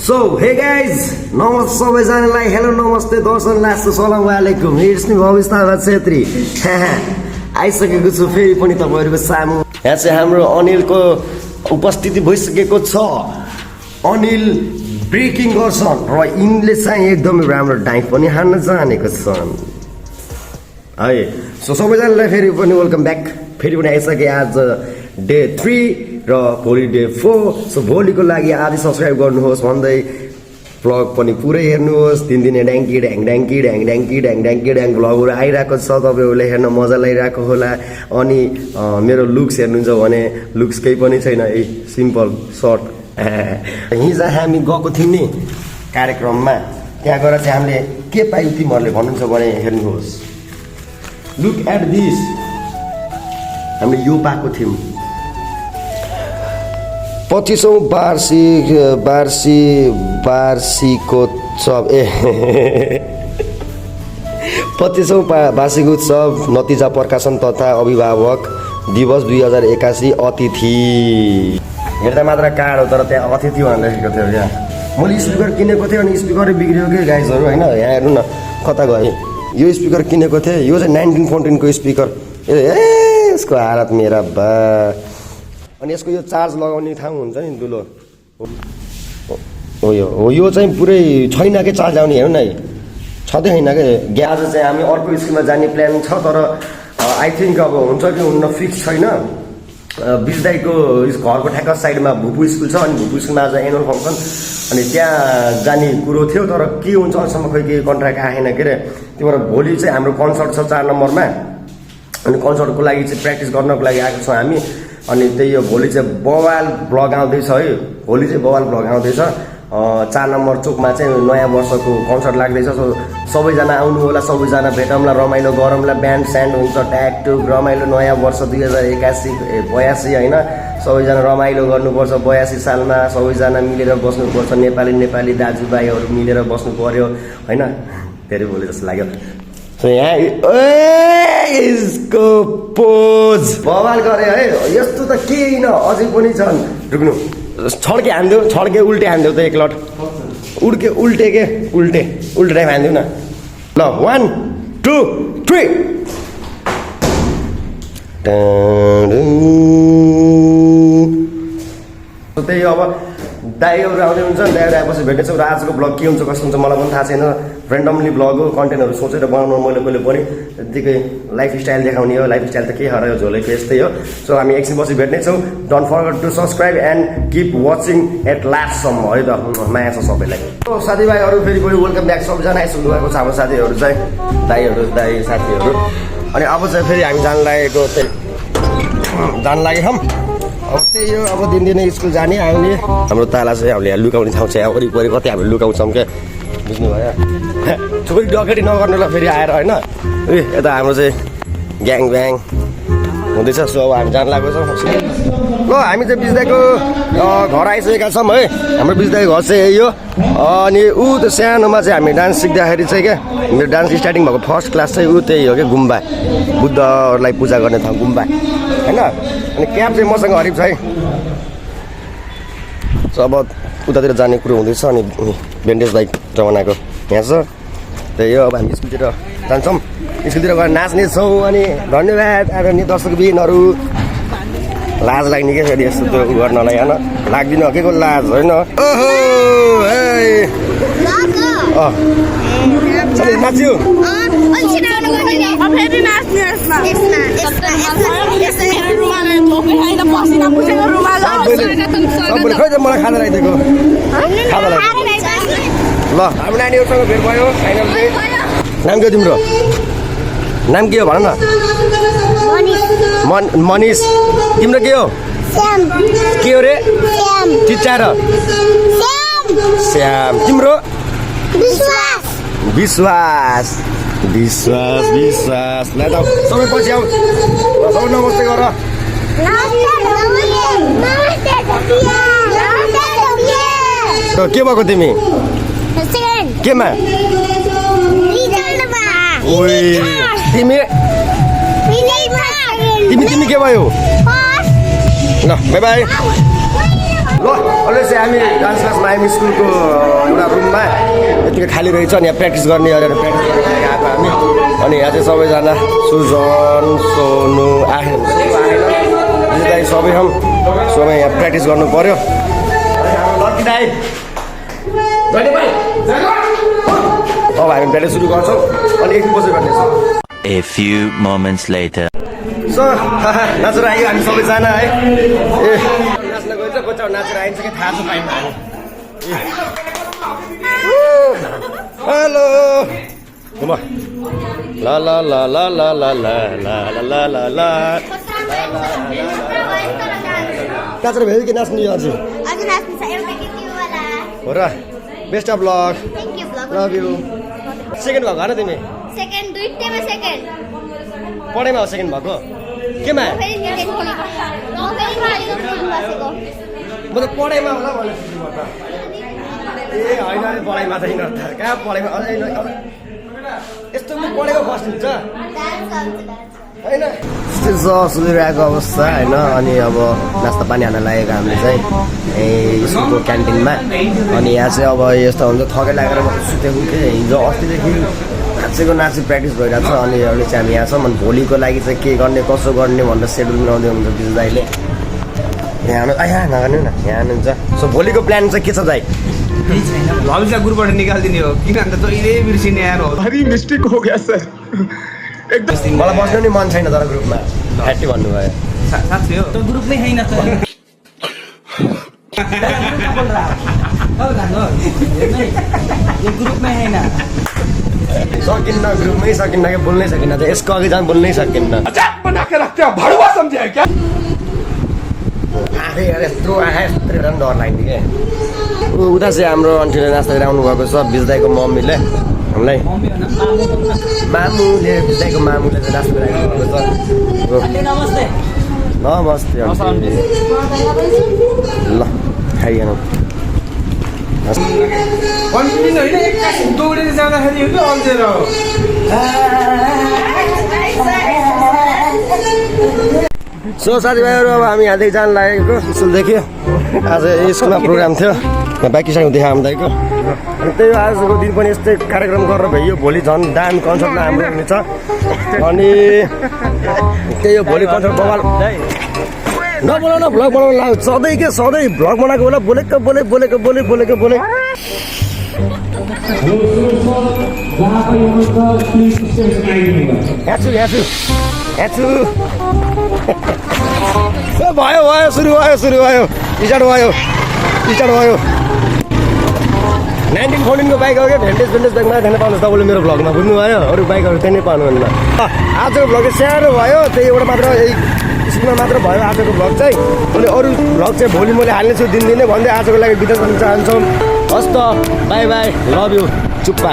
So, hey guys, नमस्ते सबैजनालाई hello नमस्ते दर्शन लास्ट सलाम वालेकुम इट्स मी भविष्य छेत्री आइसकेको छु फेरि पनि तपाईहरुको सामु यहाँ चाहिँ हाम्रो अनिलको उपस्थिति भइसकेको छ अनिल ब्रेकिङ गर्छन् र इनले चाहिँ एकदमै राम्रो डाइभ पनि हान्न जानेको छन् है सो सबैजनालाई फेरि पनि वेलकम ब्याक फेरि पनि आइसके आज डे 3 र भोलि डे 4 सो भोलिको लागि आदि सब्स्क्राइब गर्नुहोस् भन्दै भ्लग पनि पुरै हेर्नुहोस् दिन दिन ड्याङ्की ड्याङ भ्लगहरु आइरहेको छ तपाईहरुले हेर्न मजा लागिरहेको होला अनि मेरो लुक्स हेर्नुहुन्छ भने लुक्स केही पनि छैन ए सिम्पल सर्ट हिजो हामी गएको थियौं नि कार्यक्रममा त्यहाँ गएर चाहिँ हामीले के पायौं तिमीहरुले भन्नुहुन्छ भने हेर्नुहोस् लुक एट दिस हामीले यो पाएको थियौं 25औं वार्षिकोत्सव 25औं वार्षिक उत्सव नतिजा प्रकाशन तथा अभिभावक दिवस 2081 अतिथि हेर्दा मात्र कार्ड हो तर त्यहाँ अतिथि भनेर लेखेको थियो यहाँ मैले स्पिकर किनेको थिएँ अनि स्पिकरै बिग्रियो के गाइजहरु हैन यहाँ हेर्नु न कता गयो यो स्पिकर किनेको थिएँ यो चाहिँ 1914 को स्पिकर यसको हालत मेरा बा अनि यसको यो चार्ज लगाउने ठाउँ हुन्छ नि दुलो हो यो चाहिँ पुरै छैन के चार्ज आउने हेर्नु न छदै छैन के ग्यास चाहिँ हामी अर्को स्कुलमा जाने प्लान छ तर आई थिंक अब हुन्छ कि हुन्न फिक्स छैन बिजदाईको घरको ठ्याक्क साइडमा भुपु स्कुल छ अनि भुपु स्कुलमा आज एनुअल फंक्सन अनि त्यहाँ जाने कुरो थियो तर के हुन्छ अहिलेसम्म खै के कन्ट्र्याक्ट आएन के रे त्यो भएर भोलि चाहिँ हाम्रो कन्सर्ट छ 4 नम्बरमा अनि कन्सर्टको लागि चाहिँ प्र्याक्टिस गर्नको लागि आएको छौं हामी अनि त्यही हो भोलि चाहिँ बवाल ब्लग आउँदैछ है भोलि चाहिँ बवाल ब्लग आउँदैछ 4 नम्बर चोकमा चाहिँ नयाँ वर्षको कन्सर्ट लाग्दैछ सो सबैजना आउनु होला सबैजना भेटौँला रमाइलो गरौँला ब्यान्ड स्यान्ड हुन्छ ट्याग टुक रमाइलो नयाँ वर्ष 2082 हैन सबैजना रमाइलो गर्नुपर्छ 82 सालमा सबैजना मिलेर बस्नुपर्छ नेपाली दाजुभाइहरु मिलेर बस्नु पर्यो हैन धेरै बोले जस्तो लाग्यो सो यहाँ यसको पोज बवाल गरे है यस्तो त केही न अझै पनि छन् रुक्नु छड्के उल्टे हान्दियो त एक लट उल्टे टाइप हान्दियो न ल 1 2 3 त्यही अब दाइहरु आउँदै हुन्छ दाइहरु आएपछि भेट्नेछौँ र आजको ब्लग के हुन्छ कस्तो हुन्छ मलाई पनि थाहा छैन र्यान्डमली ब्लग हो कन्टेन्टहरु सोचेर बनाउनु मैले कहिले पनि त्यतिकै लाइफ स्टाइल देखाउने हो लाइफ स्टाइल त के हरायो झोले यस्तै हो सो हामी एकछिनपछि भेट्नेछौँ don't forget to subscribe and keep watching at last सम्म है त माया छ सबैलाई सो साथीभाइहरु फेरि पनि वेलकम ब्याक सबैजना आइसक्नु भएको छ हाम्रो साथीहरु चाहिँ दाइ साथीहरु अनि अब चाहिँ फेरि हामी जान लागेको छौं अब त्यही हो अब दिनदिनै स्कुल जाने आउने हाम्रो ताला चाहिँ हामीले लुकाउने ठाउँ चाहिँ वरिपरि कतै हामी लुकाउँछौँ क्या बुझ्नुभयो थुप्रै डकेटी नगर्नुलाई फेरि आएर होइन यता हाम्रो चाहिँ ग्याङ ब्याङ हुँदैछ सो अब हामी जान लागेको छौँ ल हामी चाहिँ बिजदाईको घर आइसकेका छौँ है हाम्रो बिजदाई घर चाहिँ यही हो अनि ऊ त सानोमा चाहिँ हामी डान्स सिक्दाखेरि चाहिँ क्या मेरो डान्स स्टार्टिङ भएको फर्स्ट क्लास चाहिँ ऊ त्यही हो क्या गुम्बा बुद्धलाई पूजा गर्ने ठाउँ गुम्बा हैन अनि क्याब चाहिँ मसँग हरिफ छ है अब उतातिर जाने कुरो हुँदैछ अनि बेन्डेज बाइक जमानाको यहाँ छ त्यही हो अब हामी स्कुलतिर जान्छौँ स्कुलतिर गएर नाच्नेछौँ अनि धन्यवाद आदरणीय दर्शकबिनहरू लाज लाग्ने के फेरि यस्तो त्यो गर्नलाई होइन लाग्दिन के को लाज होइन नाच्यो सबैले खै त मलाई खाना लगाइदिएको ल हाम्रो नानीहरूसँग भेट भयो फाइनल चाहिँ नाम के हो तिम्रो नाम के हो भन न मनिष तिम्रो के हो के हो रे टिचार श्याम तिम्रो विश्वास ल त सबै पछि आऊ सबै नमस्ते गर के भएको तिमी केमा तिमी के भयो ल बाई बाई ल अहिले चाहिँ हामी डान्स क्लासमा हामी स्कुलको एउटा रुममा यतिकै खाली रहेछ अनि यहाँ प्र्याक्टिस गर्ने गरेर प्र्याक्टिस गरेर आएको हामी अनि यहाँ चाहिँ सबैजना सुजन सोनु आएन दाइ सबै हम सबै यहाँ प्र्याक्टिस गर्नु पर्यो लकी दाइ अब हामी प्र्याक्टिस सुरु गर्छौँ अनि 1 बजे गर्नेछौँ A few moments later. So नाचेर आयो हामी सबैजना है ए नाच्न गइन्छ बच्चा नाचेर आइन्छ कि थाहा छ पाइमा हेलो ल ल ल ल ल ल ल ल ल ल ल नाचेर भयो कि नाच्ने अझै हो र best of lock love you second भएको होइन तिमी पढाइमा हो सेकेन्ड भएको केमा म त पढाइमा होला भने ए होइन अरे पढाइमा छैन कहाँ पढाइमा यस्तो पढेको फर्स्ट हुन्छ होइन सुनिरहेको अवस्था होइन अनि अब नास्ता पानी हाल्न लागेको हामीले चाहिँ स्कुलको क्यान्टिनमा अनि यहाँ चाहिँ अब यस्तो हुन्छ थकै लागेर म सुतेको कि हिजो अस्तिदेखि नाची प्र्याक्टिस भइरहेको छ अनि अहिले चाहिँ हामी यहाँ छौँ अनि भोलिको लागि चाहिँ के गर्ने कसो गर्ने भनेर सेड्युल मिलाउँदै हुन्छ दिदी दाइले यहाँ नगर्नु न यहाँ हाल्नुहुन्छ सो भोलिको प्लान चाहिँ के छ दाइ भविष्य ग्रुपबाट निकालिदिने हो किन अन्त जहिले बिर्सिने यार हो भारी मिस्टेक हो गया सर एकदम मलाई बस्नु नि मन छैन तर ग्रुपमा ह्याट्टी भन्नुभयो साँच्चै हो ग्रुपमै छैन त यो ग्रुपमै छैन सकिन्न ग्रुपमै सकिन्न कि बोल्नै सकिन्न त यसको अघि जान बोल्नै सकिन्न मजाक बना के रखते हो भड़ुआ समझे है क्या यत्रो आए यत्रो डर लाग्ने क्या उता चाहिँ हाम्रो अन्टीले नास्ता गरेर आउनुभएको छ बिजदाईको मम्मीले हामीलाई मामुले बिजदाईको मामुले चाहिँ नास्ता गरेर आउनुभएको छ नमस्ते नमस्ते ल खाइएनौँ कन्टिन्यू होइन एक्कासी दौडेर जाँदाखेरि हो कि अल्झेर हो सो साथीभाइहरू अब हामी यहाँदेखि जानु लागेको स्कुलदेखि आज स्कुलमा प्रोग्राम थियो यहाँ बाँकी साइड देखा हामीदाईको अनि त्यही हो आजको दिन पनि यस्तै कार्यक्रम गरेर भइयो भोलि झन् डान्स कन्सर्टमा हाम्रो हुनेछ अनि त्यही हो भोलि कन्सर्ट बवाल नबोलाउन भ्लग बनाउनु लाग्यो सधैँ के सधैँ भ्लग बनाएको बेला बोलेको भयो सुरु भयो स्टार्ट भयो 1914 को बाइक हो क्या भेन्टेज बाइकमा थिएन पाउनुहोस् तपाईँले मेरो भ्लगमा बुझ्नुभयो अरू बाइकहरू त्यही नै पाउनुहुन्न आजको भ्लग चाहिँ सानो भयो त्यही एउटा मात्र स्कुलमा मात्र भयो आजको भ्लग चाहिँ अनि अरू भ्लग चाहिँ भोलि मैले हाल्नेछु दिनदिनै भन्दै आजको लागि बिदा गर्न चाहन्छौँ हस् त बाई लभ यु चुप्पा